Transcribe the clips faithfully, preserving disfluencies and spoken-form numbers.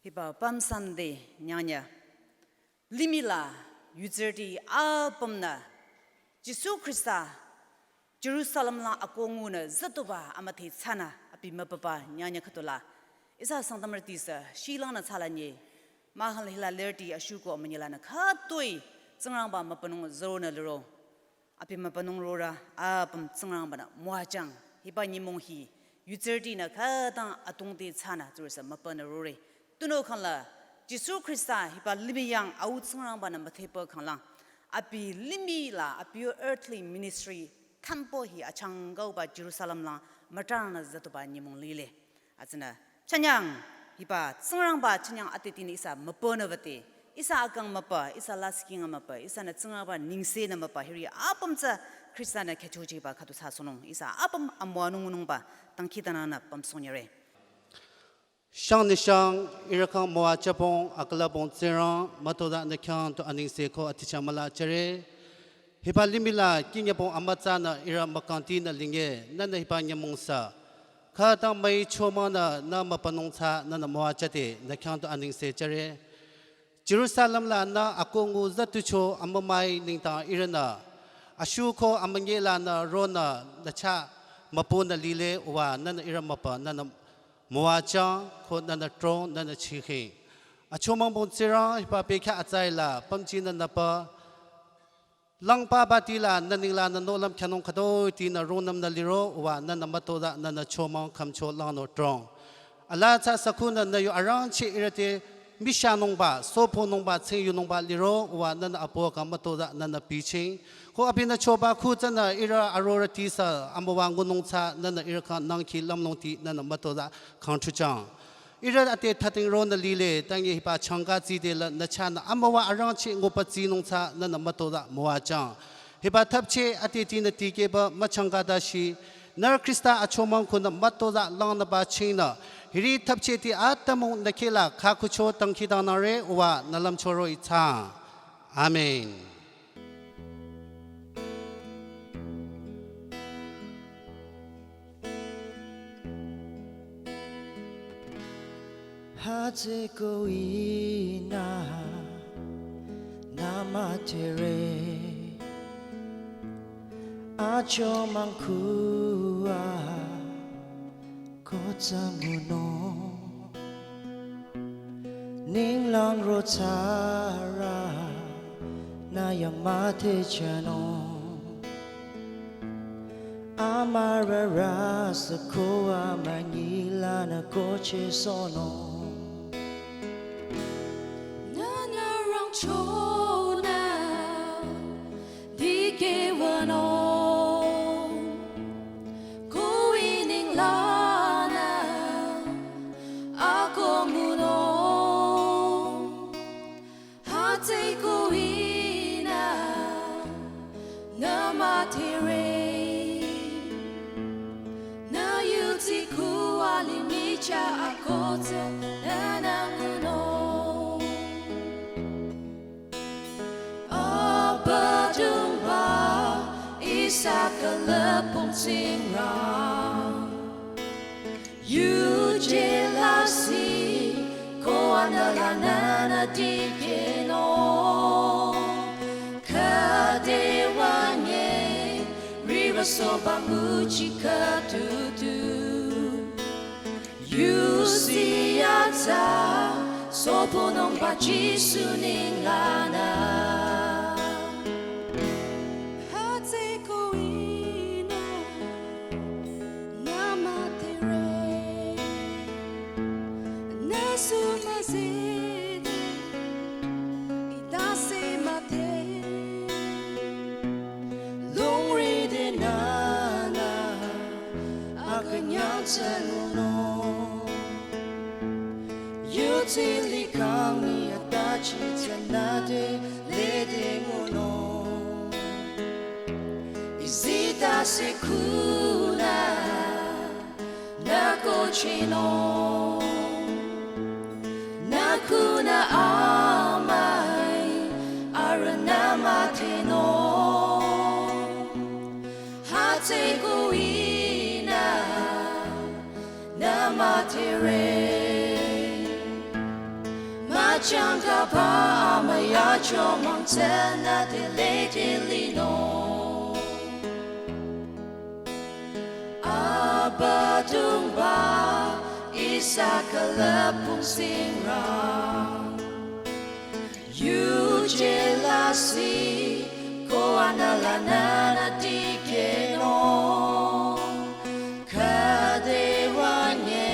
Hiba Palm Sunday nyangnyü limih la yutsürüti apümnü Jisu Khrista Jerusalem la akongunü züduba amüdhe thsanü abi mübüba nyangnyü khüdu la ihsa Sangtamrüti sü shilangnü thsala nye mahal hila lerti ashuko amünyi lanü khütoi Tsingrangba mübünung züronü liro. Abi mübünung rorü apüm Tsingrangba-nü müwajüng. Hiba nyümong hi yutsürütinü khütang atungte thsanü zürüsü mübünü rore. Tunüo khangla Jisu Khrista hiba limih yang au Tsingrangba-nü müdhepü khanglang abi limih la abi yo earthly ministry temple hi achangkauba Jerusalem la mütrangnü züduba nyümong lile. Atsünü chanyang hiba Tsingrangba chanyang atetinü ihsa mübünü wüde. Ihsa akang mübü, ihsa lasih kinga mübü, ihsanü Tsingrangba nengsenü mübü hiri apüm tsü Khrista-nü khyüchochiba khüdu thsasohnung ihsa apüm amüwanung ngunungba dangkhidangnangnü pümsohnyüre. Shangnü shang ihrü khyang müwajübong akülabong Tsingrang mütozah nü khyang tu anengse ko aticha müla jüre. Hiba limih la kinyübong amütsanü ihrü mükangtinü linge nünü hiba nyümong sü khütang müi chomanü nü mübünung thsa nünü müwajüde nü khyang tu anengse jüre. Jerusalem la nü akongu züducho amümai nengdang ihrünü ashuko amünyi lanü ronü nü chah mübünü lile uwa nünü ihrü mübü nünü müwajüng ko nünü trong nünü chikhing. Achomangbong Tsingrang hiba bekhyah atsai la pümjinü nüpü langpabati la nü nenglanü nohlüm khyanung khütoitinü rongnümnü liro uwa nünü mütozah nünü chomang khümcho langnü trong. Ala tsü sükhunü nü yu arangcheh ihrü te mishanungba, soponungba, tsingyunungba liro uwa nünü apu kang mütozah nünü bichieng. Ko abinü choba khu tsünü ihrü arorüti sü amüwa ngunung tsü nünü ihrü khyang nangkhi lümlongti nünü mütozah khangthuchang. Ihrü ate thating ronü lile, tangi hiba changka tside la nü chahnü amüwa arangcheh nguba tsinung tsü nünü mütozah müwajüng. Hiba thapcheh atetinü tikehba müchangka dashi, nührü Khrista achomang khunü mütozah langnüba chingnü, hiri thapchehti atümung nü kheh la khakhucho dangkhidangnangre uwa nü lümchoro itsang. Amen. Hütsüko ihnü nü müdhere achomang kuwa ko tsü ngunung. Ninglang ro tsürü nü ya müdhejünung. Amürarü sü ko amünyi lanü kohchehsohnung. Nünü rangchonü dikehwünung. Ko ih ninglanü akongunung. Hütsüko ihnü nü müdhere. Nü yuti kuwa limih chah akohtsü nünü ngunung. Abüdongba ihsa külüpung Tsingrang. Yuje lasih ko anüla nünü dikehnung. Khüde wünye riwü soba nguchi khütutu. Yusi atsa soponungba Jisu ninglanü. Hütsüko ihnü nü müdhere. Nü sü müzidi ih tase müdhe. Longri de nünü akünyang tsü ngunung. Yuti likhang ih atachi tsünü de lede ngunung. Ih zita se khunü nü kohchehnung. Nü khunü amüi arühnü müdhenung. Hütsüko ihnü nü müdhere. Achangkaba amüyacho mangtsünü dile dilinung. Abüdongba ihsa külüpung tsingrang. Yuje lasih ko analanana dikehnung. Khüde wünye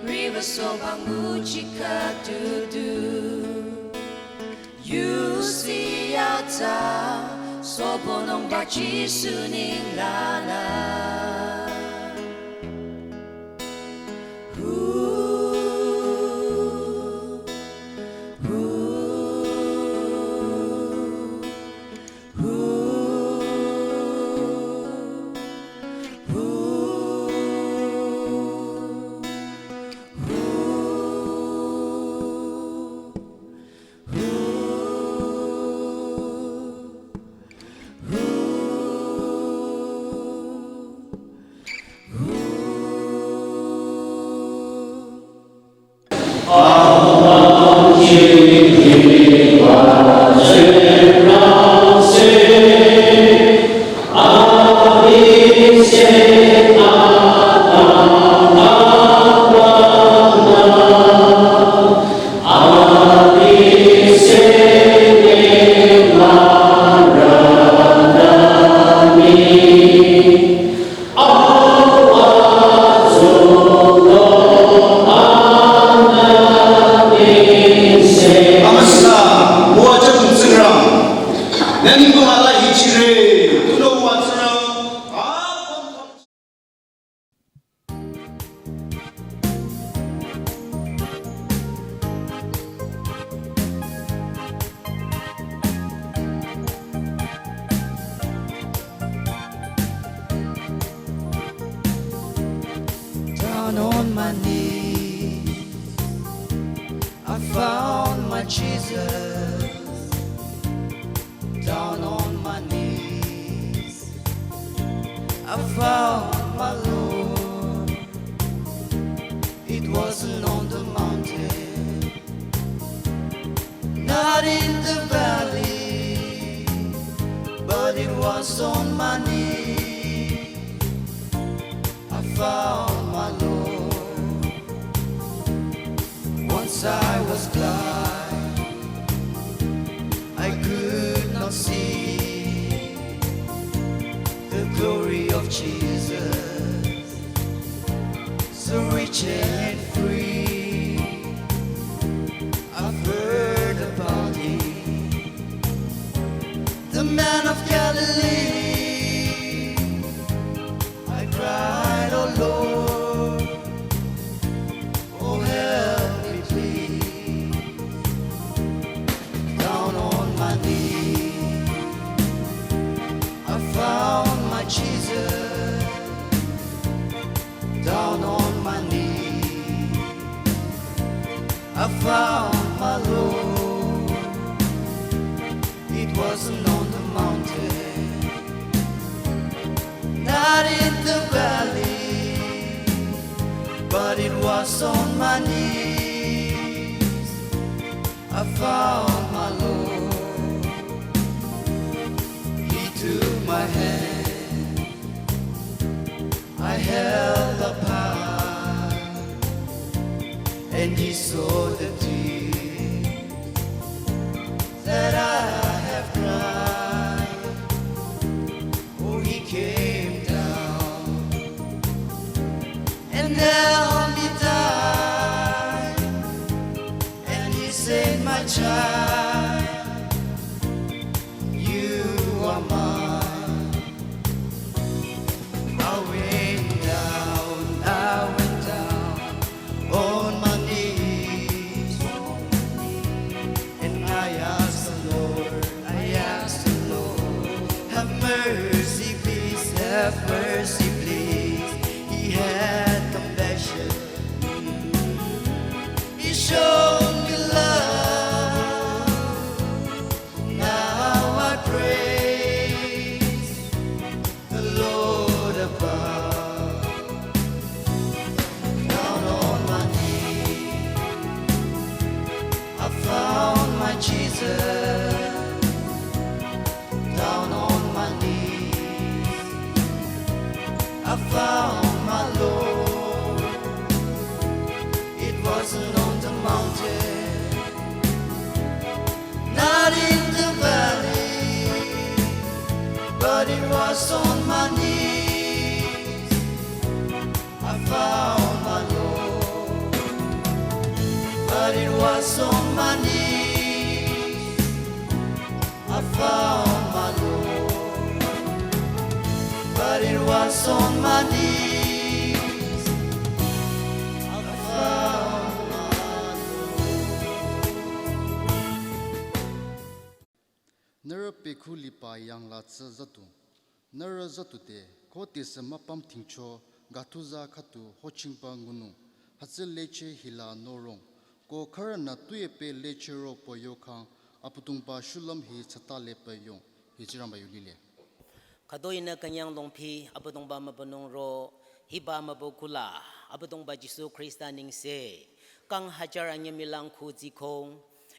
riwü soba nguchi khüdudu. Yusi atsa sobonungba Jisu ninglanü. Amüsa, müwajüng Tsingrang, nü ningkong ala hichire, tunüo wa Tsingrang, apüm Down on my knees, I found my Jesus. Down on my knees, I found my Lord. It wasn't on the mountain, not in the valley, but it was on my knees. I found my Lord. Once I was blind, I could not see the glory of Jesus, so rich and free. I've heard about him, the man of Galilee. I cried, "Oh Lord, oh help me please." Down on my knees, I found my Jesus. Down on my knees, I found my Lord. It wasn't on the mountain, not in the valley, but it was on my knees. I found my Lord. He took my hand, I held up high, and he saw the tears that I have cried. Oh, he came down and held me tight, and he said, "My child, you are mine." I went down, I went down on my knees, and I asked the Lord, I asked the Lord, "Have mercy, please, have mercy, please." He had compassion. He showed me love. mountain, not in the valley, but it was on my knees I found my Lord. But it was on my knees I found my Lord. But it was on my knees I found my Lord. Nührü pekhu liba yangla tsü züdu. Nührü züdu de, khodesü müpüm thingcho, gathuza khüdu hochingba ngunung. Hütsü leche hila norong. Ko khürünü tuyepe leche ro pü yokhang, Abüdongba shulüm hi tsüta lepe yong. Hi Tsingrangba yu lile. Khütoi-nü künyang longphi, Abüdongba mübünung ro, hiba mübü kula, Abüdongba Jisu Khrista nengse, kang hajar anyemülang khu tsikhong,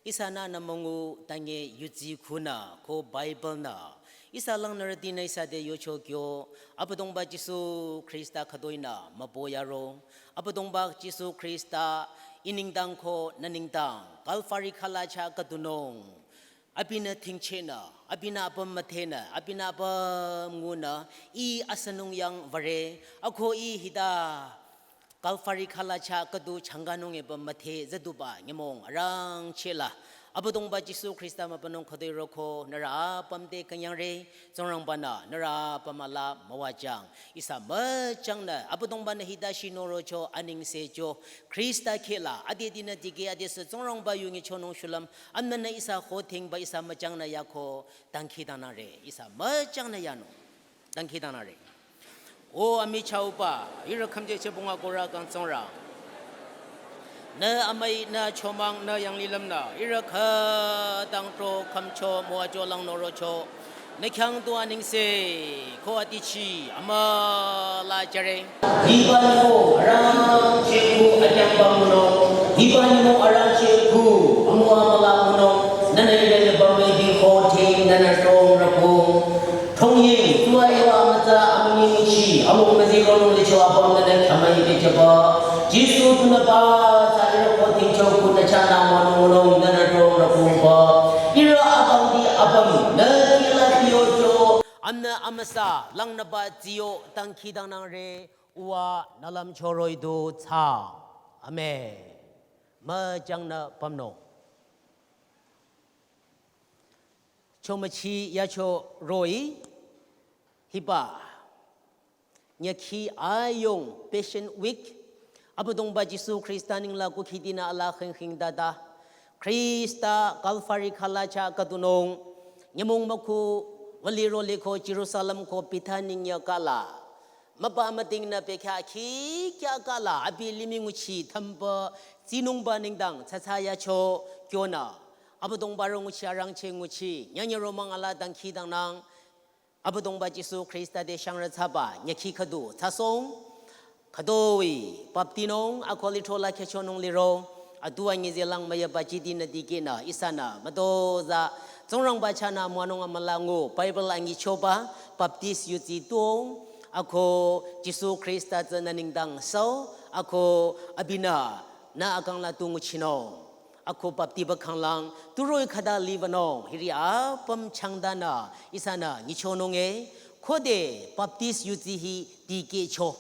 ihsanü nü müngu tange yudsi khunü, ko Bible nü, ihsa langnürütinü ihsa te yocho kyo, Abüdongba Jisu Khrista khütoi-nü mübü yaro, Abüdongba Jisu Khrista, ih nengdang ko nü nengdang, Kalvari khüla chah khüdunung, abinü thingchehnü, abinü apüm müthehnü, abinü apüm ngunü, ih asünung yang würe, ako ih hita Kalvari khüla chah khüdu changkanung epü mütheh züduba nyümong arangcheh la. Abüdongba Jisu Khrista mübünung khütoi roko nührü apüm te künyangre, Tsingrangba-nü nührü apüm ala müwajang. Ihsa müchangnü, Abüdongba-nü hita shinorocho, anengsecho, Khrista kheh la, adetinü dikeh adesü Tsingrangba yu nyichonung shulüm, amnanü ihsa khothingba ihsa müchangnü yako, dangkhidangnangre, ihsa müchangnü yanung, dangkhidangnangre. O amichahba, ihrü khümje chebunga kora kang Tsingrang. Nü amüi nü chomang nü yanglilümnü, ihrü khütang tro khümcho müwacho lang norocho, nü khyang tu anengse, ko atichi, amüla jüre. Hiba nyümong arangcheh khu akyangba ngunung, hiba nyümong arangcheh khu, amüwa amüla ngunung, nünü ihrü nyübang müipi khothing, nünü throng rakung. Thongying, tuwa iwa amütsa amünyi nguchi, amung müzi ronung licho apüm nünü khyamai pehjüba. Jisu tunüba, sa ihrü khothing chokunü chahnü münung nünü throng rakungba. Ihrü apümti apüm, nü kihla tiyocho. Amnü amüsa, langnüba tiyo, dangkhidangnangre, uwa nü lümcho roh-i du thsa. Amen. Müchangnü pümnung. Chomüchi yacho roh-i hiba. Nyükhi ayong Passion Week. Abüdongba Jisu Khrista nengla kukhitinü ala khingkhing dada. Khrista Kalvari khüla chah khüdunung. Nyümong mükhu wüliro liko Jerusalem ko Bethani nyakala. Müpa mütingnü pekha khi kya kala abi limih nguchi thümba tsinungba nengdang tsatsa yacho kyonü. Abüdongba ro nguchi arangcheh nguchi, nyanya romang ala dangkhidangnang. Abüdongba Jisu Khrista te shangrü thsaba, nyükhi khüdu, thsasong. Khüdoi, baptinung, ako lithro la khechonung liro. Atuwa nyizelang müyaba jitinü dikehnü, ihsanü, mütozah, Tsingrangba chahnü münung amüla ngu, Bible angichoba, baptis yudsi tuong, ako Jisu Khrista tsü nü nengdang so, ako abinü, nü akang la tu nguchinung. Ako baptiba khanglang, tu roh-i khüta libanung, hiri apüm changdanü, ihsanü, nyichonung e, khode baptis yudsi hi dikehcho.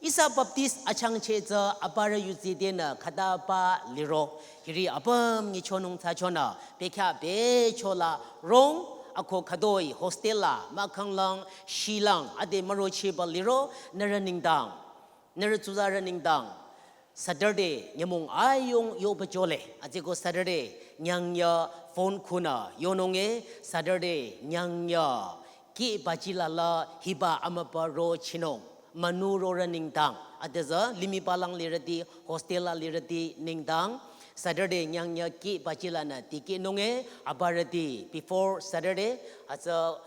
Ihsa baptis achangcheh tsü aparü yudsi tenü khütaba liro, hiri apüm nyichonung thsachonü, pekha pecho la rong, ako khüdoi hostel la, mahkhang lang, shilang, ade mürochiba liro, nührü nengdang. Nührü tsuzarü nengdang, Saturday nyümong ayong yoba jole, atsüko Saturday nyangya phone khunü yonung e, Saturday nyangya kih bajila la hiba amüpa rochinung, münü rorü nengdang, adesü limih palang lirüti, hostel la lirüti nengdang, Saturday nyangya kih bajilanü dikehnung e, aparüti before Saturday, atsü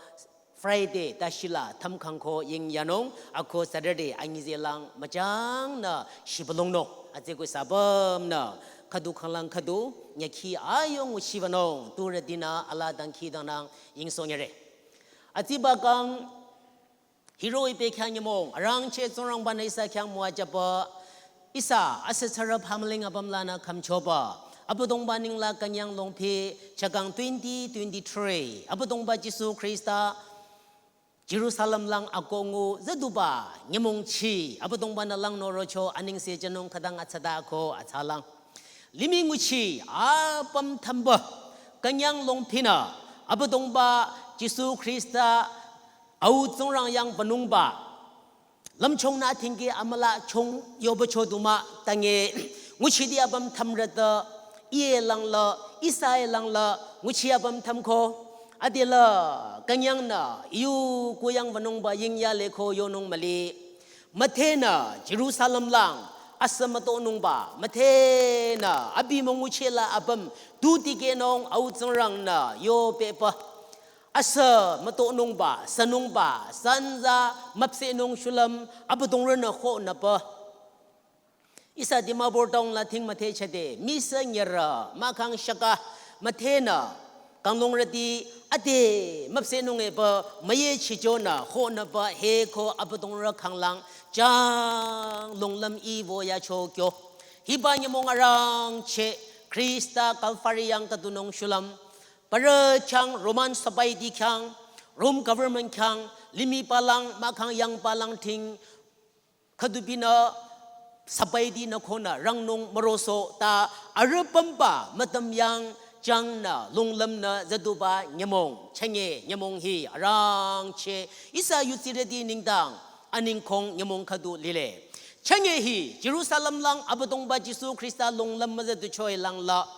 Friday tashila thümkhang ko ying yanung, ako Saturday angizelang müchangnü shibülungnung. Atsüko ihsa apümnü khüdu khanglang khüdu, nyükhi ayong nguchibanung, turütinü ala dangkhidangnang yingsong yare. Atsüba kang, hiroh-i pekha nyümong, arangcheh Tsingrangba-nü ihsa khyang müwajüba, Ihsa asütsarü phamüling apüm lanü khümchoba Abüdongba ninglang künyang longphi chakang twenty twenty-three, Abüdongba Jisu Khrista Jerusalem lang akoh ngu züduba nyümongchi Abüdongba-nü langnü rocho anengse jünung khütang atsata ko atsalang. Limih nguchi apüm thümba künyang longphinü Abüdongba Jisu Khrista Au Tsingrang yang wünungba lümchung nü thingke amülah chung yoba cho du mah, tange nguchiti apüm thümrüte, iye langla, ihsa-e langla nguchi apüm thümko. Adela künyangnü yu kuyang wünungba yingyale ko yonung müli. Müdhenü Jerusalem lang asü mütonungba, müdhenü abi münguchela apüm tu tikehnung Au Tsingrangnü yopehpa. Asü mütonungba, sünungba, sanza müpsehnung shulüm Abüdongrünü khonüpa. Ihsa Dimapur town la thing müdhe chade, misü nyera, mahkhang shaka, müdhenü kanglungrüti ade müpsehnung epü, müye chichonü khonüpa he ko Abüdongrü khanglang jang lunglüm iwo yacho kyo. Hiba nyümong arangcheh Khrista Kalvari yang khüdunung shulüm parü khyang, Roman sabaiti khyang, Rome government khyang, limih palang, mahkhang yang palang thing, khüdubinü sabaitinü khonü rangnung mürosoh ta arüh pümba mütüm yang jangnü lunglümnü züduba nyümong, chünye nyümong hi arangcheh ihsa yudsirüti nengdang aningkong nyümong khüdu lile. Chünye hi Jerusalem lang Abüdongba Jisu Khrista lunglüm müzüducho-i langla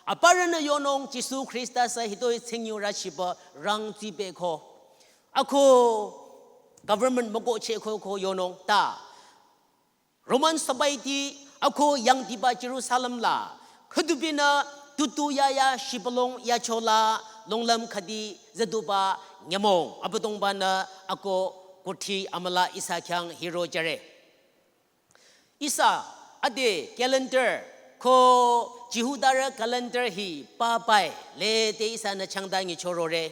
aparünü yonung Jisu Khrista sü hitoi tsingyu rüchiba rang tsipehko. Ako government mükohchehko ko yonung ta Roman sabaiti ako yangdiba Jerusalem la khüdubinü tutu yaya shibülung yachola lunglüm khüdi züduba nyümong Abüdongba-nü ako kuthsi amülah ihsa khyang hiro jüre. Ihsa ade calendar ko Jihudarü calendar hi papai lede ihsanü changdangi chorore.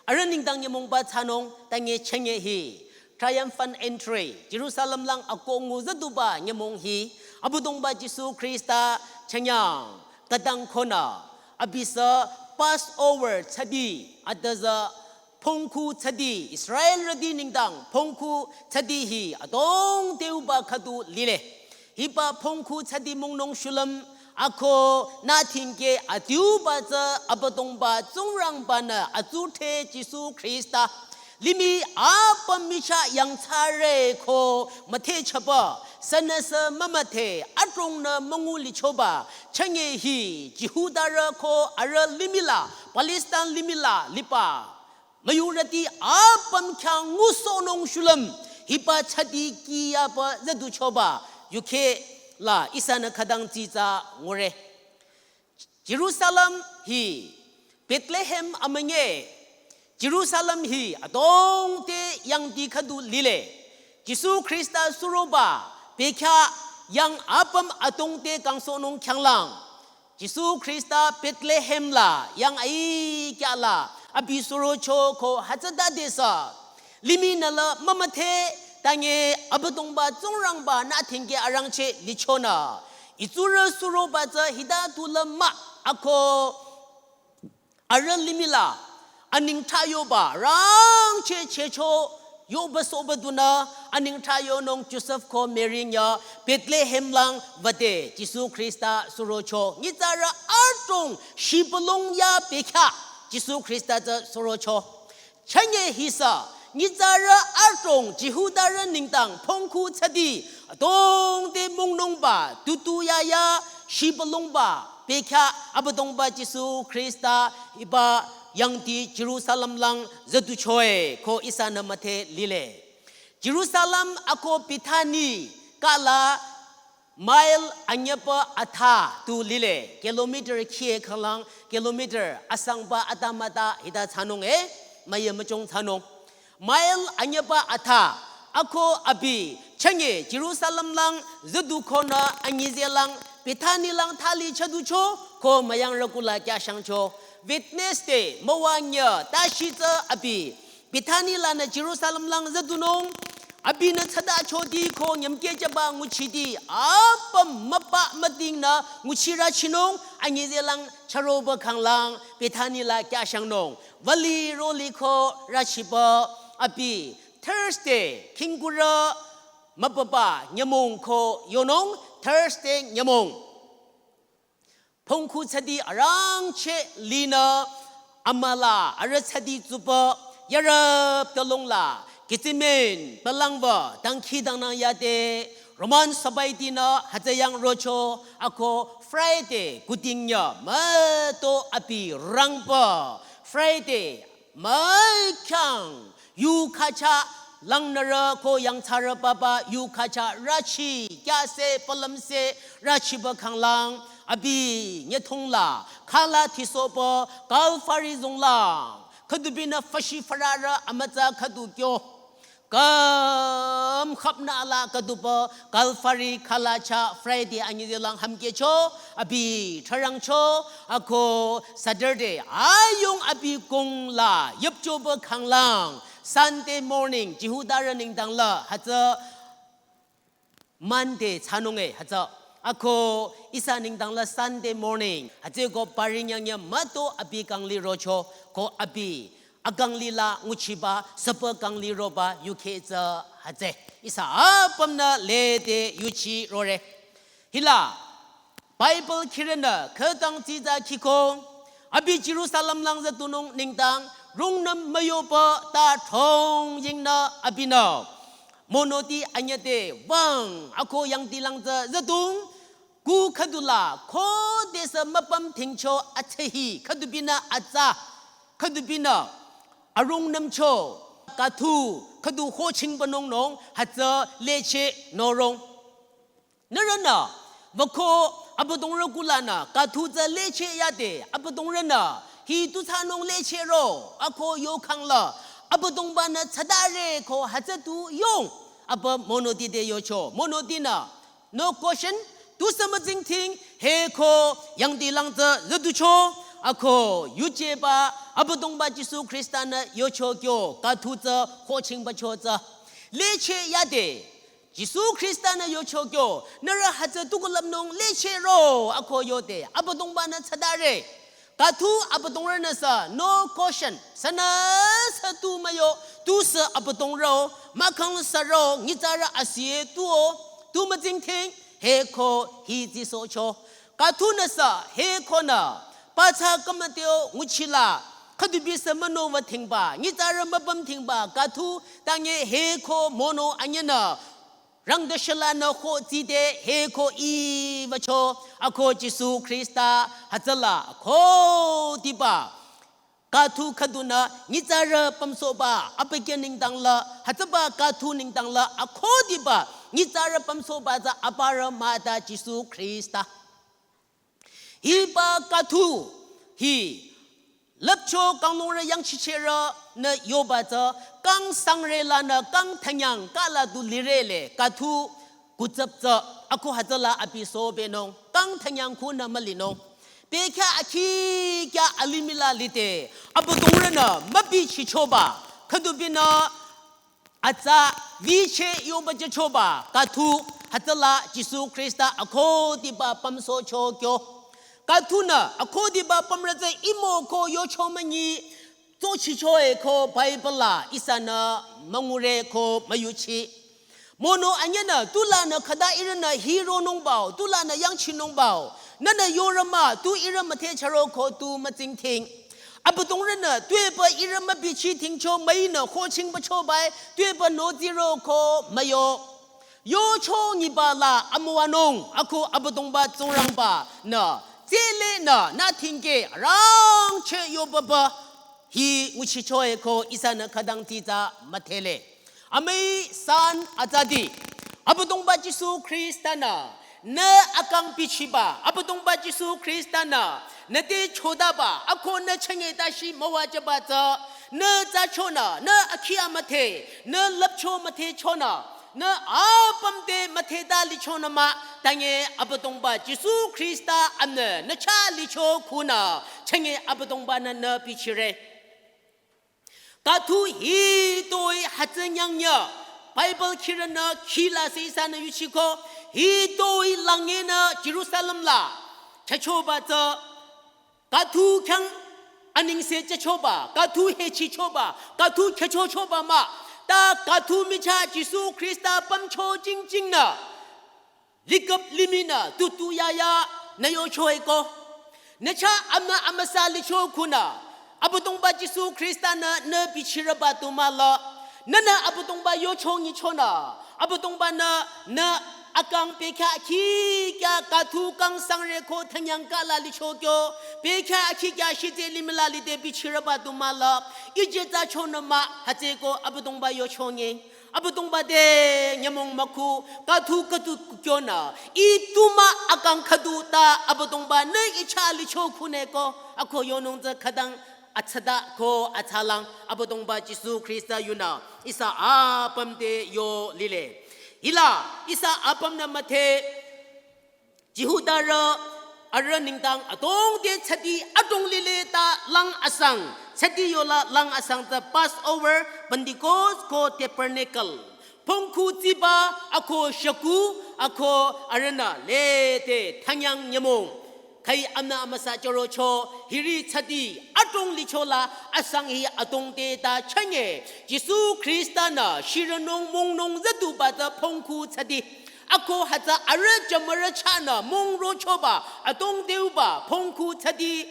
Arüh nengdang nyümongba thsanung tange chünye hi Triumphant Entry, Jerusalem lang akoh ngu züduba nyümong hi Abüdongba Jisu Khrista chünyang khütang khonü abisü Passover thsadi, adüzü Phongkhu thsadi, Israelrüti nengdang Phongkhu thsadi hi adrong teuba khüdu lile. Hiba Phongkhu thsadi mungnung shulüm ako nü thingke adiuba tsü Abüdongba Tsingrangba-nü atsudhre Jisu Khrista limih apüm michah yangthsare ko müthehchaba, sünüsü mümüdhe adrongnü müngu lichoba, chünye hi Jihudarü ko arüh limih la, Palestine limih la liba müyurüti apüm khyang ngusohnung shulüm hiba thsadi kiyaba züduchoba yukheh la ihsanü khütang tsitsa ngure. Jerusalem hi Bethlehem amünyi, Jerusalem hi adrong te yangdi khüdu lile. Jisu Khrista suroba bekhyah yang apüm adrong te kangsohnung khyanglang Jisu Khrista Bethlehem la yang aikyah la abi surocho ko hütsütadesü limih nü la mümüdhe tange Abüdongba Tsingrangba nü thingke arangcheh lichonü itsurü suroba tsü hita tu la mah ako arüh limih la anengthsa yoba rangcheh chehcho yoba sohba dunü anengthsa yonung Josef ko Mary nyi Bethlehem lang wüde Jisu Khrista surocho. Nyitsarü adrong shibülung ya bekhyah Jisu Khrista tsü surocho. Chünye hisü nyitsarü adrong Jihudarü nengdang Phongkhu thsadi adrong te mungnungba tutu yaya shibülungba bekhyah Abüdongba Jisu Khrista hiba yangdi Jerusalem lang züducho-i ko ihsanü müdhe lile. Jerusalem ako Bethany kala mile anyüpa atha tu lile, kilometer khie khanglang kilometer asangba atamüta hita thsanung e, müyü müchong thsanung. Mile anyüpa atha, ako abi chünye Jerusalem lang züdu khonü anyize lang Bethany lang thali chüducho ko müyangrü kuh la kyashangcho. Wednesday müwanyü tashi tsü abi Bethany lanü Jerusalem lang züdunung Abinü tsüta choti ko nyümkehjüba nguchiti apüm müpa mütingnü nguchirü chinung anyi zelang chüroba khanglang Bethany la kyashangnung. Vali roli ko rüchiba abi Thursday khingkurü müpaba nyümong ko yonung Thursday nyümong. Phongkhu tsüdi arangcheh linü amüla arüh tsüdi tsuba yarüp talongla Gethsemane palangba dangkhidangnang yade Roman sabaitinü hütsüyang rocho ako Friday kutingya müto abi rangba Friday mükhyang yukhacha langnürü ko yangthsarü papa yukhacha rüchi kyase palümse rüchiba khanglang abi nyethongla khala thisohba Calvary zonglang khüdubinü fashi fararü amütsa khüdu kyo. Kam khapnü ala khüduba Calvary khala cha Friday anyi zelang hamkehcho abi tharangcho ako Saturday ayung abi kongla yüpchoba khanglang Sunday morning Jihudarü nengdangla hütsü Monday thsanunge hütsü ako ihsa nengdangla Sunday morning hütsüko parinyangya müto abi kangli rocho ko abi akangli la nguchiba süpa kangli roba yukhetsü hütsü ihsa apümnü lede yuchi rore. Hila Bible khirünü khütang tsitsa khiko abi Jerusalem lang zütunung nengdang rungnüm müyoba ta thongyingnü abinü monoti anyüte wüng ako yangdilang tsü zütung ku khüdula khodesü müpüm thingcho atsühi khüdubinü atsa khüdubinü arungnümcho kathu khüdu hochingbanung nung hütsü leche norong. Nührünü wüko Abüdongrü kulanü kathu tsü leche yade Abüdongrünü hi tu thsanung leche ro ako yokhangla Abüdongbanü tsütare ko hütsü tu yong apa monoti te yocho. Monotinü no question tusü mütsingdhing heko yangdilang tsü züducho ako yujeba Abüdongba Jisu Khristanü yocho kyo kathu tsü hochingbacho tsü leche yade Jisu Khristanü yocho kyo nührü hütsü tukulümnung leche ro ako yode Abüdongbanü tsütare. Kathu Abüdongrünüsü no question sünüsü tu müyo tusü Abüdongrü-o mahkhang sürü-o nyitsarü asie tuo tu mütsingdhing heko hi tsisohcho. Kathunüsü hekonü pathsa kümüteo nguchila khüdubisü münowü thingba nyitsarü müpüm thingba kathu tange heko mono anyünü rangdüshilanü ho tside heko iwücho ako Jisu Khrista hütsüla akhudiba kathu khüdunü nyitsarü pümsohba abükyü nengdangla hütsüba kathu nengdangla akhudiba nyitsarü pümsohba tsü aparü mahta Jisu Khrista. Hiba kathu hi lüpcho kanglungrü yangchichehrünü yoba tsü kang sangre lanü kang thanyang kala du lirele kathu kutsap tsü aku hütsüla abi sobenung kang thanyang kunü mülinung. Bekhyah akhi kya alimih la lide Abüdongrünü mübichichoba khüdubinü atsa viche yoba jüchoba kathu hütsüla Jisu Khrista akhudiba pümsohcho kyo. Kathunü akhudiba pümrü tsü imo ko yocho münyi tsochicho e ko Bible la ihsanü müngure ko müyuchi. Mono anyünü tulanü khüta ihrünü hironungbao tulanü yangchinungbao nünü yorü mah tu ihrü müthehcharo ko tu mütsingdhing. Abüdongrünü tuepü ihrü mübichi thingcho müinü hochingbachoba-e tuepü noziro ko müyo. Yocho nyiba la amüwanung aku Abüdongba Tsingrangbanü tsülenü nü thingke arangcheh yobaba hi nguchicho e ko ihsanü khütang tsitsa müdhele. Amüi san atsati Abüdongba Jisu Khristanü nü akang bichiba Abüdongba Jisu Khristanü nü te chodaba ako nü chenge tashi müwajüba tsü nü tsachonü nü akhi amüdhe nü lüpcho müdhechonü nü apüm te müdheta lichonü mah tange Abüdongba Jisu Khrista amnü nü chah licho khunü chenge Abüdongbanü nü bichire. Kathu hitoi hütsü nyangnyü Bible khirünü khila se ihsanü yuchiko, hitoi langenü Jerusalem la khyüchoba tsü, kathu khyang anengse jüchoba, kathu hechichoba, kathu khyüchochoba mah, ta kathu michah Jisu Khrista pümcho jingjingnü, liküp limihnü tutu yaya nü yocho-eko. Nü chah amünü amüsa licho khunü, Abüdongba Jisu Khrista-nü nü bichirüba tu mah la. Nünü Abüdongba yocho nyichonü, Abüdongba-nü nü akang pekha khikya kathu kang sangre ko thanyang kala licho kyo, pekha khikya shite limih la lide bichirüba tu mah la. Ije tsü chonü mah, hütsüeko Abüdongba yocho nyi. Abüdongba te nyümong mükhu, kathu kathu kukyonü, ih tu mah akang khüdu ta Abüdongba-nü ih chah licho khuneko, ako yonung tsü khütang atsada ko atsalang Abüdongba Jisu Khrista yunü ihsa apüm te yo lile. Hila ihsa apümnü müdhe Jihudarü arüh nengdang adrong te tsadi adrong lile ta lang asang, tsadi yola lang asang tsü Passover, Pentecost ko Tabernacle. Pongkhu tsiba ako shükuh ako arühnü lede thanyang nyümong. Khüi amünü amüsa chürocho, hiri tsadi adrong lichola asang hi adrong te ta chünye, Jisu Khrista-nü shirünung mongnung züduba tsü pongkhu tsadi. Ako hütsü arüh jümürü chahnü mongrochoba adrong teuba pongkhu tsadi.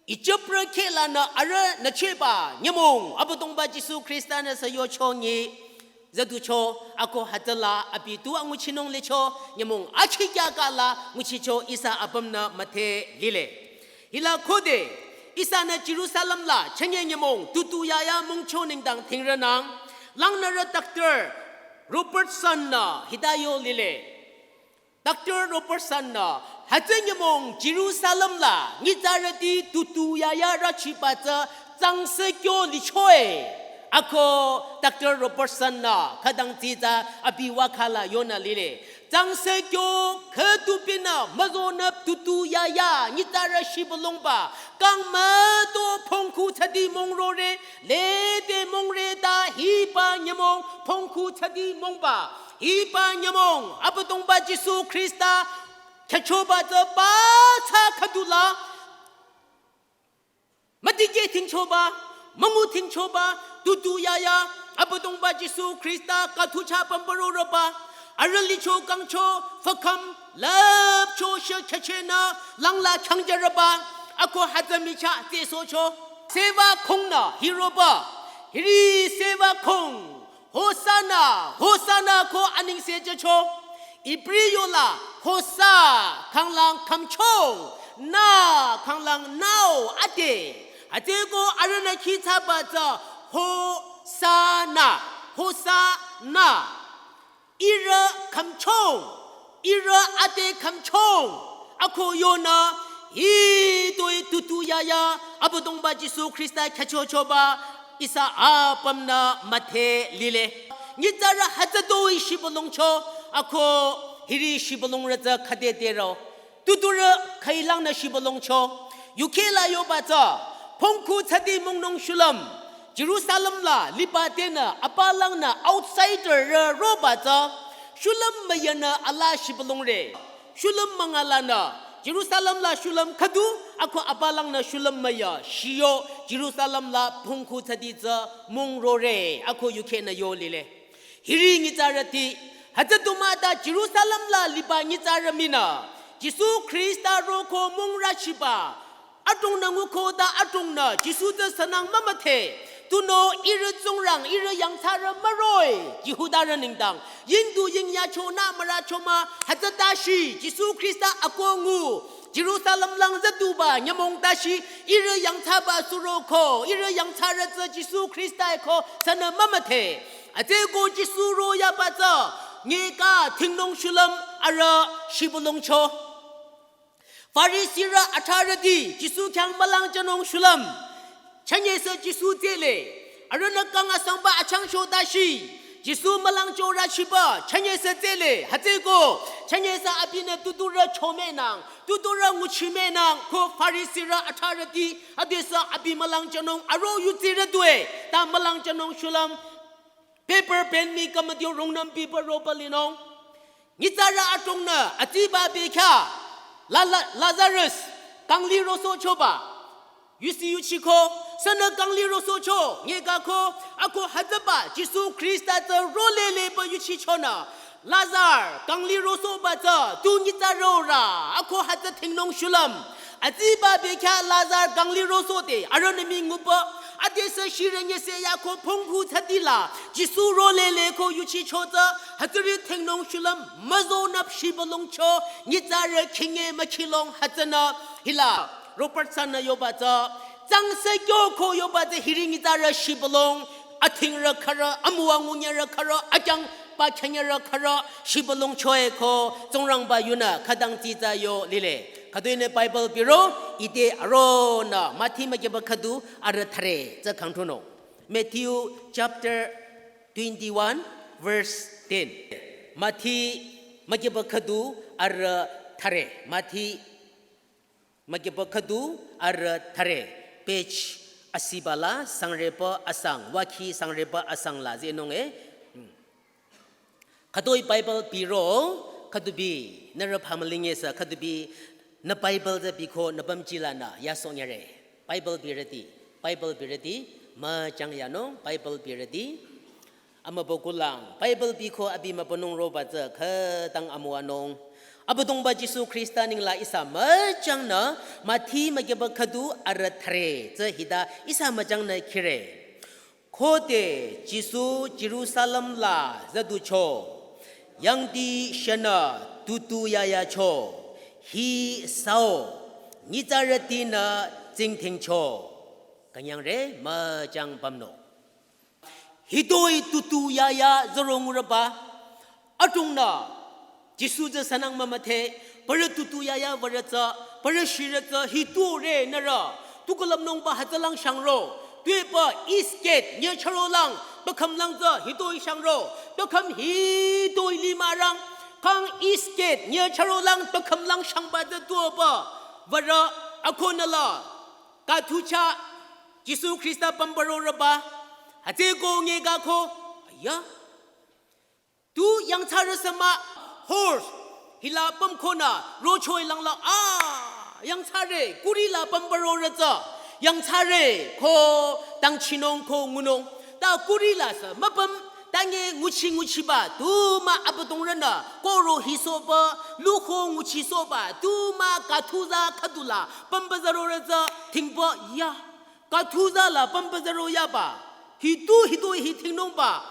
Ijiprü khehlanü arühnü cheba nyümong Abüdongba Jisu Khrista-nü sü yocho nyi züducho, ako hütsüla abi tu anguchinung licho, nyümong akhikya kala nguchicho ihsa apümnü müdhe lile. Hila khode ihsanü Jerusalem la chünye nyümong tutu yaya mongcho nengdang thingrünang, langnürü Doctor Robertson-nü hita yo lile. Doctor Robertson-nü hütsü nyümong Jerusalem la nyitsarüti tutu yaya rachiba tsü tsangse kyo lichoe. Ako Doctor Robertson-nü khütang tsitsa abi wakhala yonü lile. Tsangse kyo khüdu pinü müzonüp tutu yaya nyitsarü shibülungba kang müto pongkhu tsadi mongrore, lede mongre ta hiba nyümong pongkhu tsadi mongba. Hiba nyümong Abüdongba Jisu Khrista khyüchoba tsü pathsa khüdula müdikeh thingchoba, müngu thingchoba, tutu yaya Abüdongba Jisu Khrista kathu chah pümpüroroba, arüh licho kangcho fükhüm lüpcho shü khyüchehnü langla khyangjarüba, ako hütsü michah tsesohcho. Seva khungnü hiroba, hiri seva khung Hosanna, Hosanna ko anengse jücho. Ibri yola Hosa khanglang khümchong, na khanglang nao ade. Atsüko arühnü khitsaba tsü Hosanna, Hosanna. Ihrü khümchong, ihrü ade khümchong. Ako yonü hitoi tutu yaya Abüdongba Jisu Khrista khyüchochoba ihsa apümnü müdhe lile. Nyitsarü hütsütoi shibülungcho, ako hiri shibülungrü tsü khüdedero. Tuturü khüilangnü shibülungcho. Yukheh la yoba tsü, pongkhu tsadi mongnung shulüm Jerusalem la liba tenü apalangnü outsider rü roba tsü, shulüm müyanü ala shibülungre. Shulüm müngalanü Jerusalem la shulüm khüdu, ako apalangnü shulüm müya shiyo Jerusalem la pongkhu tsadi tsü mongrore, ako yukhehnü yo lile. Hiri nyitsarüti, hütsü du mah ta Jerusalem la liba nyitsarü minü Jisu Khrista roko mongre chiba adrongnü nguko ta adrongnü Jisu tsü sünang mümüdhe. Tunüo ihrü tsingrang, ihrü yangthsarü müroh-i, Jihudarü nengdang yingdu yingyacho nü müracho mah, hütsüta shi Jisu Khrista ako ngu Jerusalem lang züduba nyümong ta shi ihrü yangthsaba suroko, ihrü yangthsarü tsü Jisu Khrista-i ko sünü mümüdhe. Atsüko Jisu royaba tsü nyeka thingnung shulüm arüh shibülungcho. Farisirü athrarüti Jisu khyang mülangjünung shulüm chünye sü Jisu tsele. Arühnü kang asangba achangcho ta shi Jisu mülangchorü chiba chünye sü tsele. Hütsüko chünye sü abinü tuturü chomenang, tuturü nguchimenang ko Farisirü athrarüti adesü abi mülangjünung aro yutsirü tue ta mülangjünung shulüm Paper pen mi kamadio rungnam paper roba linung. Nyitsarü adrongnü atsiba bekhyah La- La- Lazarus kangli rosohchoba yusi yuchiko, sünü kangli rosohcho nyekako, ako hütsüba Jisu Khrista tsü roleleba yuchichonü Lazar kangli rosohba tsü tu nyitsarü ora, ako hütsü thingnung shulüm. Atsiba bekhyah Lazar kangli rosohde arühnü mi ngupü, adesü shirü nyese yako phongphu thsadila Jisu rolele ko yuchicho tsü, hütsüri thingnung shulüm müzonüp shibülungcho nyitsarü khinge mükhilung hütsünü hila Robert Sanü yoba tsü, tsangse kyo ko yoba tsü hiri nyitsarü shibülung, athingrü khürü, amüwa ngunyarü khürü, akyangba khenyarü khürü, shibülungchoe ko Tsingrangba yunü khütang tsitsa yo lile. Khütoinü Bible biro, ite aronü Mathi mükyüba khüdu arüh thüre tsü khangthunung. Matthew chapter twenty-one, verse ten. Mathi mükyüba khüdu arüh thüre. Mathi mükyüba khüdu arüh thüre. Page asibala sangreba asang, wakhi sangreba asang la zenung e. Hmm. Khütoi Bible biro, khüdubi nührü phamülinge sü, khüdubi nü Bible tsü biko nü pümjilanü yasongyare. Bible birüti, Bible birüti, müchang yanung, Bible birüti. Amübükuh lang, Bible biko abi mübünung roba tsü khütang amüwanung. Abüdongba Jisu Khrista ninglang ihsa müchangnü Mathi mükyüba khüdu arüh thüre tsü hita ihsa müchangnü khire. Khode Jisu Jerusalem la züducho, yangdi shünü tutu yayacho, hi sao, nyitsarütinü tsingdhingcho. Künyangre müchang pümnung. Hitoi tutu yaya züro ngurüba, adrongnü Jisu tsü sünang mümüdhe, parü tutu yaya würü tsü, parü shirü tsü, hitoi re nührü tu külüpnungba hütsülang shangro, tuepü East Gate nyüchürolang, pükhümlang tsü hitoi shangro, pükhüm hitoi lima rang, kang East Gate nyüchürolang, pükhümlang shangba tsü tuepü würü, akonüla kathucha Jisu Khrista pümpürorüba, hütsüko nyekako, aya, tu yangthsarü sü mah, horse, hila pümkonü rochoi langla, a, yangthsarü, kurila pümpürorü tsü, yangthsarü ko dangchinung ko ngunung, ta kurila sü müpüm, tange nguchi nguchiba, tu mah Abüdongrünü koro hisohba, luko nguchisohba, tu mah kathuza khüdula pümpüzarorü tsü, thingpü ya. Kathuza la pümpüzaro yaba, hitu hitoi hi thingnungba,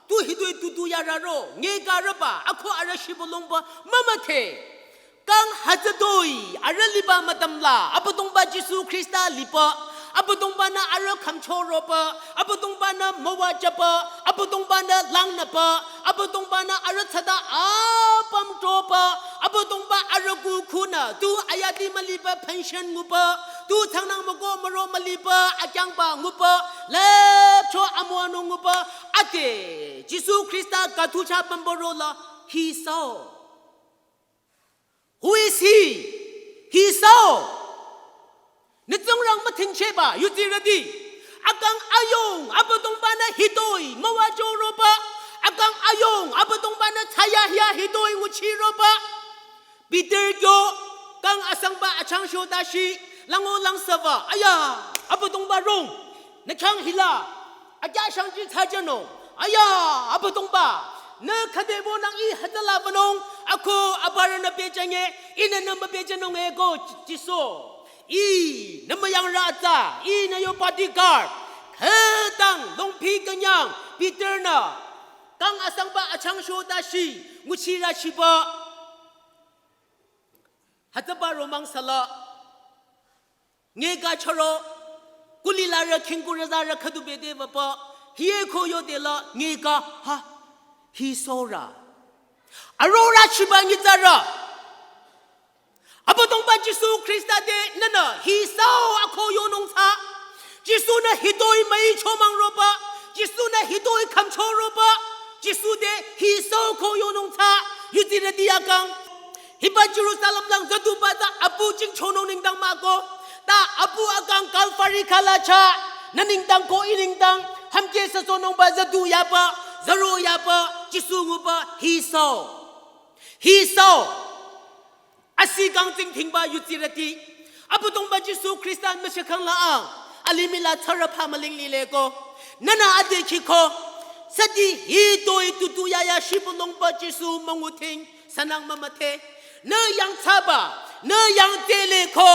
tu hitoi tutu yararo, nyekarüba, ako arüh shibülungba, mümüdhe. Kang hütsütoi, arüh liba mütümla, Abüdongba Jisu Khrista lipü, Abüdongbanü arüh khümchoroba, Abüdongbanü müwajüba, Abüdongbanü langnüba, Abüdongbanü arüh thsata apüm troba, Abüdongba arüh kukhunü, tu ayati müliba pension nguba, tu thangnang müko müro müliba, akyangba nguba, lüpcho amüwanung nguba, ade, Jisu Khrista kathucha pümpürola, hi sao. Who is he? Hi sao. Nü Tsingrang müthingchehba, yutsirüti. Akang ayung, Abüdongbanü hitoi, müwajüroba. Akang ayung, Abüdongbanü thsayahiya hitoi nguchiroba. Peter kyo, kang asangba achangshota shi, lango langsaba, aya, Abüdongba rong, nü khyang hila, akya shangji thsajünung, aya, Abüdongba, nü khüdebo nang ih hütsüla bünung, ako aparünü pehjünge, ihnü nü müpehjünung eko Jisu. Ih, nü müyangrü atsa, ihnü yo bodyguard. Khütang longpi künyang Peternü kang asangba achangshota shi nguchirü chiba. Hütsüba romang sala. Ngeka charo, kulilarü khingkurüzarü khüdu bede bapa, hiye ko yodela ngeka ha, hi sora. Arora chiba nyitsarü. Abüdongba Jisu Khrista te nünü hi sao ako yonung thsa. Jisu-nü hitoi müichomang roba. Jisu-nü hitoi khümcho roba. Jisu te hi sao ko yonung thsa. Yutsirüti akang. Hiba Jerusalem lang züduba tsü apu jingchonung nengdang mah ko. Ta apu akang Calvary khalacha. Nü nengdang ko ih nengdang. Hümkeh süsohnungba züdu yaba. Taro yaba Jisu nguba hisao. Hisao. Asi kang tsingdhingba yutsirüti. Abüdongba Jisu Khrista müshakhang la ang. Alimih la tsarü pha müling lile ko. Nühnü ade khiko. Süti hitoi tutu yaya shibülungba Jisu münguthing. Sünang mümüdhe. Nü yangthsaba. Nü yangtele ko.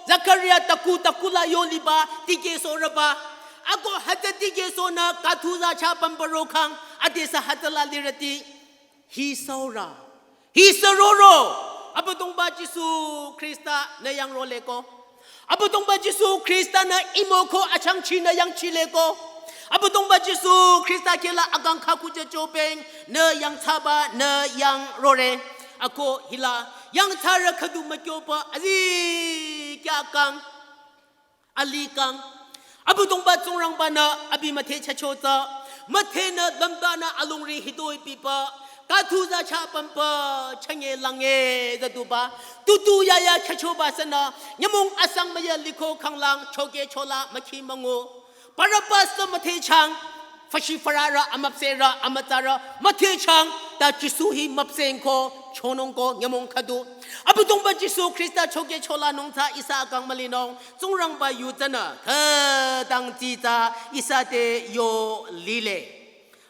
Zakaria taku taku la yoliba. Tikehsohrüba. Ako hütsü tikehsohnü kathuza cha pümpüro khang. Adesü hütsüla lirüti. Hisaorü. Hisaroro. Abüdongba Jisu Khrista nü yangrole ko. Abüdongba Jisu Khrista nü imo ko achangchi nü yangchile ko. Abüdongba Jisu Khrista khehla akang khaku jücho peng nü yangthsaba nü yangrore. Ako hila yangthsarü khüdu mükyoba azikyah kang. Alikang. Abüdongba Tsingrangba-nü abi müdhe chachotsa. Müdhenü lümdanü alongri hitoi piba. Kathuza cha pümpü chanye lange zatuba. Tutu yaya chachoba sünü. Nyümong asang müya liko khanglang choke chola mükhi müngu. Barabbas müdhe chang. Fashi fararü, amüpsehrü, amütsarü, müdhe chang, ta Jisu hi müpseng ko, chonung ko, nyümong khüdu. Abüdongba Jisu Khrista choke cholanung tsü ihsa akang mülinung, Tsingrangba yu tsünü, khütang tsitsa ihsa te yo lile.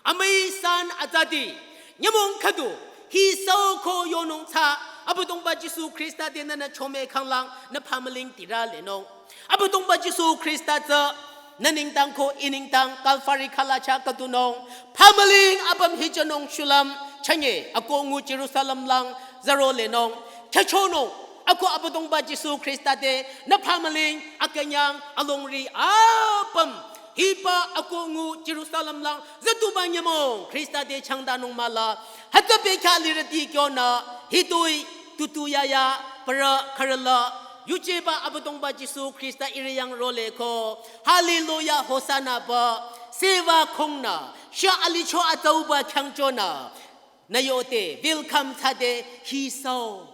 Amüi san atsati, nyümong khüdu, hisao ko yonung tsü, Abüdongba Jisu Khrista te nühnü chome khanglang, nü phamüling tirü lenung. Abüdongba Jisu Khrista tsü, nü nengdang ko i nengdang Kalvari khalacha khüdunung. Phamüling apüm hichanung shulüm, chanye, ako ngu Jerusalem lang, zaro lenung. Khachonung, ako Abüdongba Jisu Khrista te, nü phamüling, akünyang, alongri, apüm. Hiba ako ngu Jerusalem lang, zatuba nyümong, Khrista te changdanung mala. Hütsü bekha lirüti kyonü, hitoi, tutu yaya, para, kharala, yujeba Abüdongba Jisu Khrista ihrü yangrole ko. Hallelujah, Hosanna ba. Seva khongnü. Sha alicho atauba khyangchonü. Nü yote, welcome thsade, hisao.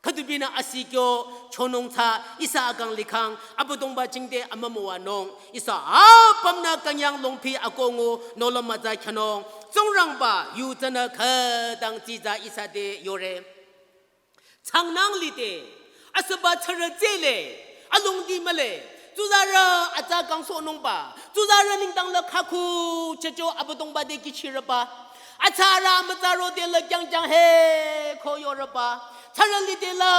Khüdubinü asi kyo, chonung tsü, ihsa akang likhang, Abüdongba jingte amümowanung. Ihsa apümnü künyang longpi ako ngu, nola mütsa khanung. Tsingrangba, yu tsünü khütang tsitsa ihsa te yore. Tsangnang lide, asüba tsarü tsele, alongdi mühle, tsuzarü atsa kangsohnungba, tsuzarü nengdang la khaku, chacho Abüdongba te kichirüba, atsarü amütsarü te la kyangjang he, ko yorüba, tsarü lide la,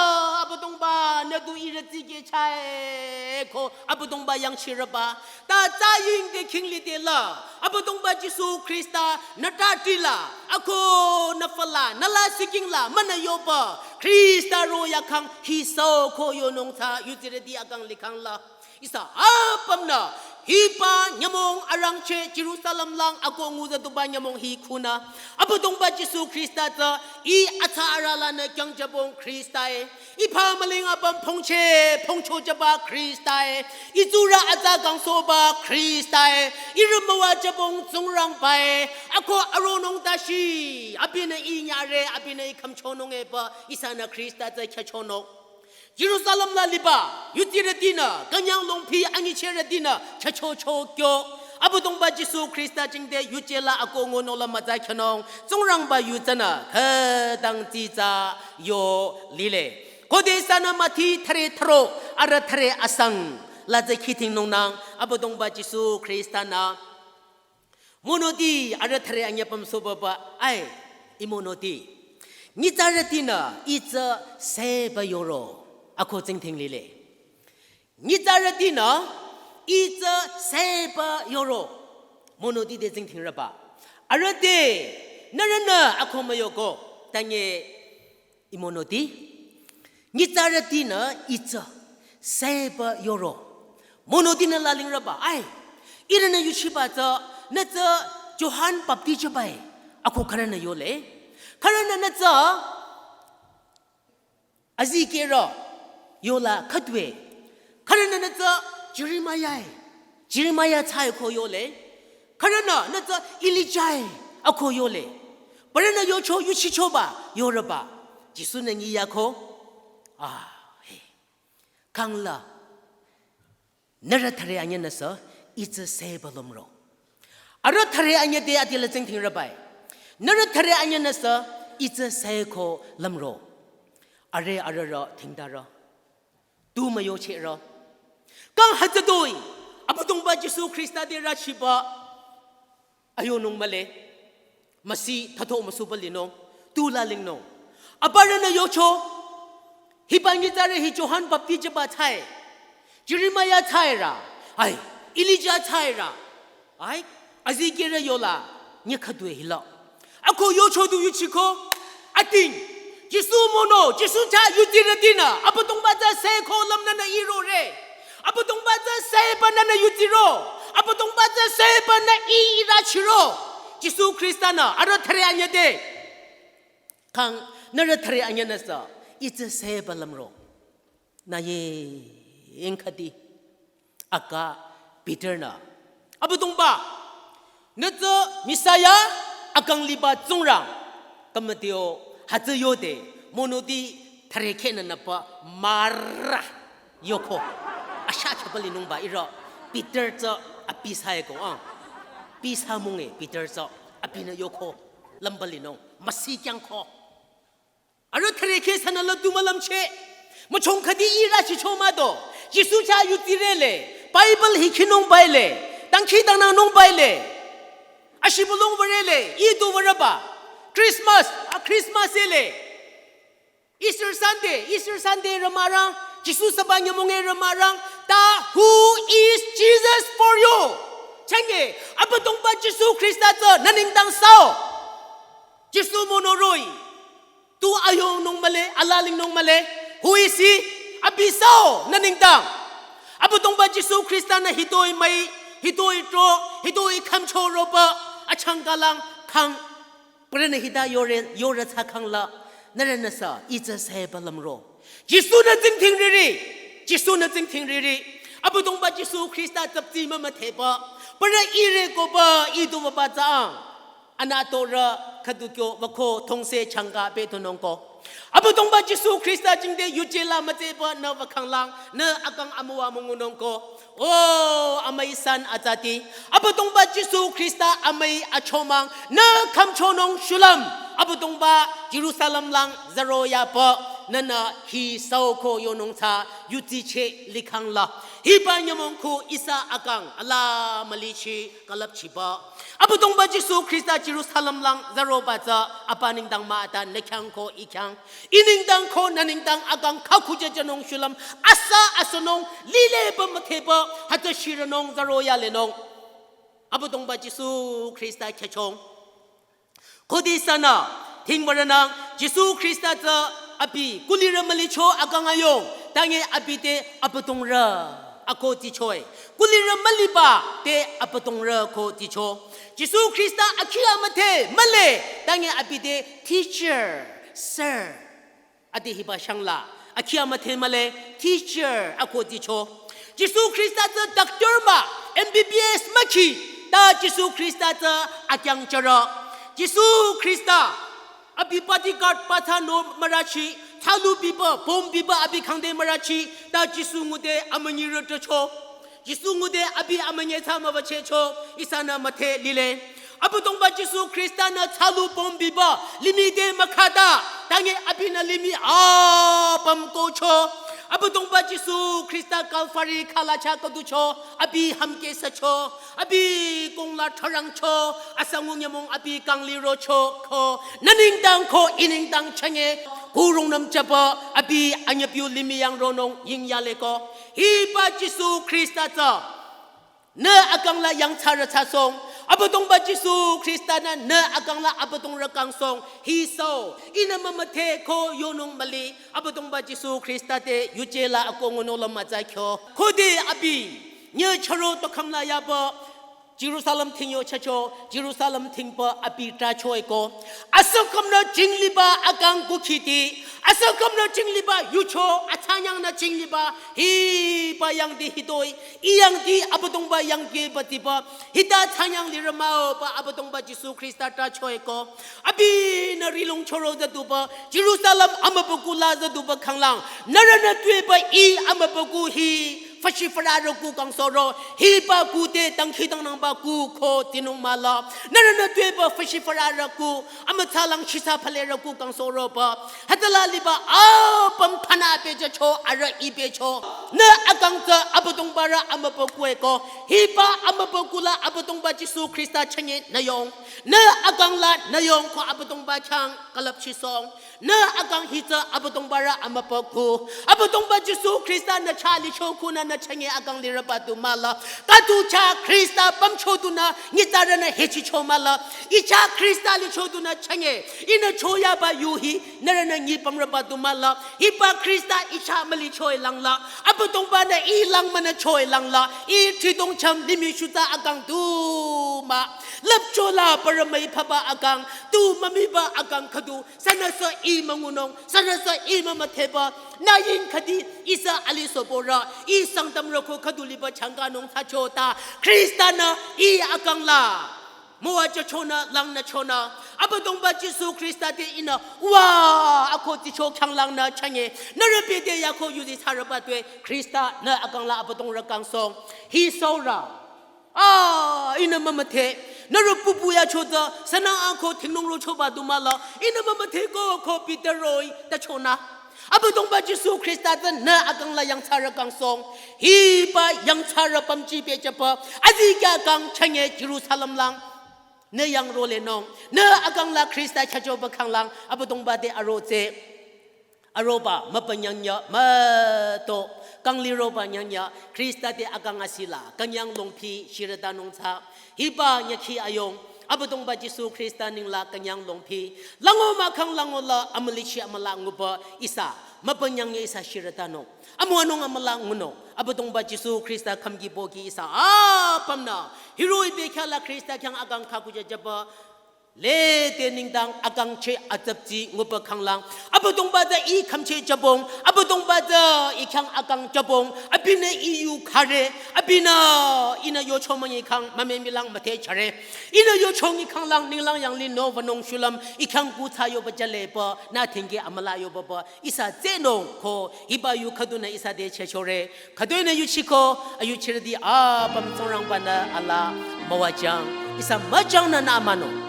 Abüdongba, nü du ihrü tsike chae, ko Abüdongba yangchirüba, ta tsaying te khing lide la, Abüdongba Jisu Khrista, nü tatila, ako nü fala, nü la siking la, münü yoba, Khrista ro yakhang, hisao ko yonung tsü, yutsirüti akang likhang la. Ihsa apümnü, hiba nyümong arangcheh, Jerusalem lang, ako ngu zatuba nyümong hi khunü. Abüdongba Jisu Khrista tsü, i atsa aralanü kyangjabong Khrista e. I phamüling apüm phongcheh, phongcho jaba Khrista e. I tsurü atsa kangsohba Khrista e. Ihrü müwajabong Tsingrangba e. Ako aronung tashi. Abinü i nyare, abinü i khümchonung eba. Ihsanü Khrista tsü khyachonung. Jerusalem la liba, yutsirütinü, künyang longpi anyicherütinü, khyachokyo. Abüdongba Jisu Khrista jingte yuje la ako ngu nola mütsa khanung. Tsingrangba yu tsünü, khütang tsitsa yo lile. Khode ihsanü Mathi thüre thüro, arüh thüre asang, la tsü khidhingnungnang, Abüdongba Jisu Khrista nü. Monoti, arüh thüre anyüpüm sobaba, ai, i monoti. Nyitsarütinü, i tsü seba yoro, ako tsingdhing lile. Nyitsarütinü, i tsü seba yoro, monoti te tsingdhingrüba. Arüh te, nührünü, ako müyoko, tanye, i monoti, nyitsarütinü i tsü, seba yoro. Monotinü lalingrüba, ai, ihrünü yuchiba tsü, nü tsü Johan baptijeba e, ako khürünü yole. Khürünü nü tsü, azikehrü, yola khütwe. Khürünü nü tsü Jeremiah e, Jeremiah thsae ko yole. Khürünü nü tsü Elijah e, ako yole. Parünü yocho yuchichoba, yorüba. Jisu-nü nyi yako. Ah, he. Kangla. Nührü thüre anyünüsü, i tsü seba lümro. Arüh thare anyü te adila tsingdhingre bai. Nührü thare anyünü sü itsü saiko lümro. Are arührü thingdarü. Tu müyochehrü. Kang hütsütoi. Abüdongba Jisu Khrista te rüchiba. Ayonung mühle. Müsi thatho müsuba linung. Tu lalingnung. Aparünü yocho. Hiba nyitsarü hi Johan Baptist ba thsae. Jeremiah thsaerü. Ai. Elijah thsaerü. Ai. Azikehrü yola. Nyi khüdu-e hila. Ako yocho du yuchiko. Ating. Jisu mono. Jisu thsa yutirütinü. Abüdongba tsü saiko lümnünü irore. Abüdongba tsü saibanünü yutiro. Abüdongba tsü saibanü i irüchiro. Jisu Khrista-nü arüh thare anyü te. Kang nührü thare anyünü sü itsü saiba lümro. Nü ye engkhati. Aka Peter-nü. Abüdongba. Nü tsü Messiah akang liba Tsingrang. Kamateo hütsü yode. Monoti thare khenü nüpa mara. Yoko. Asha chaba linungba irü. Peter tsü abi saiko ang. Abi samunge Peter tsü. Abinü yoko. Lümba linung. Müsi kyangko. Arüh thare khe sünü la tu mülümcheh. Müchong khüdi irüchicho mado. Jisu thsa yutirele. Bible hi khinung baile. Dangkhidangnangnung baile. Ashibülung würele. Idu würeba. Christmas. A Christmas ele. Easter Sunday. Easter Sunday rümarang. Jisu saba nyümong-e rümarang. Ta who is Jesus for you? Chenge. Abüdongba Jisu Khrista tsü nü nengdang sao. Jisu mono roh-i. Tu ayonung mühle, alalingnung mühle, who is he? Abi sao, nü nengdang. Abüdongba Jisu Khrista-nü hitoi müi, hitoi tro, hitoi khümcho roba, achangkalang khang. Pürünü hita yore, yore thsakhang la, nührünü sü, itsü saiba lümro. Jisu-nü tsingdhing riri, Jisu-nü tsingdhing riri. Abüdongba Jisu Khrista tsüpti mümüdheba, pürü ire koba, idu müba tsang. Anütorü khüdu kyo wüko thongse changka betonungko. Abüdongba Jisu Khrista jingte yuje la mütseba nü wükhanglang nü akang amüwa müngunungko. O amüi san atsati. Abüdongba Jisu Khrista amüi achomang nü khümchonung shulüm. Abüdongba Jerusalem lang zaro yapa nünü hi saoko yonung tsü yutiche likhang la. Hiba nyümong khu ihsa akang ala mülichi külüpchiba. Abüdongba Jisu Khrista Jerusalem lang zaroba tsü apa nengdang mah ata nü khyang ko i khyang. I nengdang ko nü nengdang akang khakhu jajünung shulüm asa asünung lile ba müdheba hütsü shirünung zaro yalenung. Abüdongba Jisu Khrista khyüchong. Khode sünü, thingbarünang, Jisu Khrista tsü abi, kulirü mülicho akang ayong, tange abi te abüdongrü, ako tichoe. Kulirü müliba te abüdongrü ko ticho. Jisu Khrista akhi amüdhe, mühle, tange abi te teacher, sir. Ade hiba shangla, akhi amüdhe mühle, teacher, ako ticho. Jisu Khrista tsü doctor mah, M B B S mah khi, ta Jisu Khrista tsü akyang chara. Jisu Khrista, abi bodyguard patha no mürachi, thalu biba, bomb biba abi khangde mürachi, ta Jisu ngude amünyi rütacho. Jisu ngude abi amünyi tsü müwüchehcho, ihsanü müdhe lile. Abüdongba Jisu Khrista-nü tsalu bomb biba, limih te mükhata, tange abinü limih apüm kocho. Abüdongba Jisu Khrista Calvary khala cha kaducho, abi hümkehsücho, abi kongla tharangcho, asangu nyümong abi kangli rocho ko, nü nengdang ko i nengdang chünye, kurung nüm chaba, abi anyüpiu limih yang ronung ying yale ko. Hiba Jisu Khrista tsü. Nü akang la yangthsarü thsasong, Abüdongba Jisu Khrista-nü nü akang la abüdongrü kangsong, hi so, ihnü mümüdhe ko yonung müli, Abüdongba Jisu Khrista te yuje la ako ngunung la mütsa kyo. Khode abi, nyi charo tokham la yaba, Jerusalem thing yo chacho, Jerusalem thing pa abi trahcho eko. Asükhümnü jingliba akang kukhiti, asükhümnü jingliba yucho, athsanyangnü jingliba, hiba yangdi hitoi, I yangdi Abüdongba yangdi ba tiba, hita thsanyang lirü mah-o ba Abüdongba Jisu Khrista trahcho eko. Abinü rilung choro zaduba, Jerusalem amübükuh la zaduba khanglang. Nührünü tueba I amübükuh hi, Fashi fararü ku kangsohro, hiba ku te dangkhidangnangba ku ko tinung mahla. Nührünü tuepü fashi fararü ku, amütsalang shisa phalerü ku kangsohroba. Hütsüla liba apüm thana pehjücho, arüh ipehcho. Nü akang tsü Abüdongbarü amübükuh-e ko, hiba amübükuh la Abüdongba Jisu Khrista chünye nü yong. Nü akang la nü yong ko Abüdongba khyang külüpchisong. Nü akang hi tsü Abüdongbarü amübükuh. Abüdongba Jisu Khrista nü chah licho kunü nü chünye akang lirüba du mahla. Khüdu chah Khrista pümcho dunü nyitsarünü hechicho mahla. I chah Khrista licho dunü chünye. Ihnü choyaba yu hi nührünü nyi pümrüba du mahla. Hiba Khrista i chah mülicho-i langla. Abüdongba-nü i lang münücho-i langla. I thridong cham limih shutsa akang du mah. Lüpcho la parü müiphaba akang. Tu mümüiba akang khüdu. Sünüsü i müngunung, sünüsü i mümüdheba, nü ying khüdi, ihsa alisohpürü, i Sangtamrü ko khüdu liba changkanung thsachota, Khrista-nü i akang la müwajüchonü, langnüchonü, Abüdongba Jisu Khrista te ihnü, wa, ako ticho khyanglangnü chünye, nührü bete yako yuzi thsarüba tue, Khrista nü akang la Abüdongrü kangsong, hi saura. Ah, ihnü mümüdhe. Nührü pupu yacho tsü, sünü ako thingnung rochoba du mahla. Ihnü mümüdhe ko ko Peter roh-i tachonü. Abüdongba Jisu Khrista tsü nü akang la yangthsarü kangsong. Hiba yangthsarü pümji pehjüba. Azikyah kang chünye Jerusalem lang. Nü yang rolenung. Nü akang la Khrista khyüchoba khanglang. Abüdongba te aro tsü. Aroba, mübünyangya, müto, kangliroba nyangya, Khrista te akang asila, künyang longphi, shirütanung tsü, hiba nyükhi ayong, Abüdongba Jisu Khrista ningla künyang longphi, lango mahkhang lango la, amülichi amüla nguba, ihsa, mübünyangya ihsa shirütanung, amüwanung amüla ngunung, Abüdongba Jisu Khrista khümki pohki ihsa, apümnü, hiroh-i bekhyah la Khrista khyang akang khakujüjüba, lede nengdang akangcheh atsaptsi nguba khanglang. Abüdongba tsü i khümcheh jübong. Abüdongba tsü i khyang akang jübong. Abinü i yu khare. Abinü ihnü yocho münyi khang mümemilang müdhe chare. Ihnü yocho nyi khanglang ninglang yanglih nü wünung shulüm. I khyang kuthsa yoba jülepü. Nü thingke amüla yobaba. Ihsa tsehnung ko. Hiba yu khüdunü ihsa te chehchore. Khütoinü yuchiko, ayuchirüti apüm Tsingrangba-nü alaa müwajüng, ihsa müjüngnü nü amünung.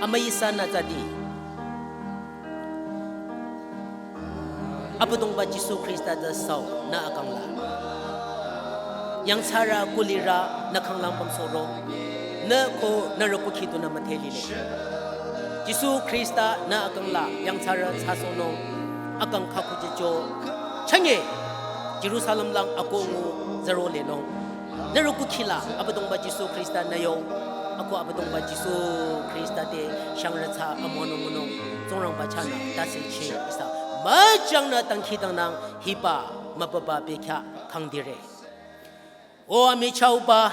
Amüi ihsanü tsüdi. Abüdongba Jisu Khrista tsü süo nü akang la. Yangthsarü kulirü nü khanglang pümsohro. Nü ko nührü kukhi dunü müdhe lile. Jisu Khrista nü akang la yangthsarü thsasohnung akang khakujücho. Chünye Jerusalem lang ako ngu züro lenung. Nührü kukhi la Abüdongba Jisu Khrista nü yong. Ako Abüdongba Jisu Khrista te shangrü tsü amüwanung ngunung. Tsingrangba chahnü tase chi ihsa. Müjüngnü dangkhidangnang hiba mübüba bekhyah khangdire. O amichahba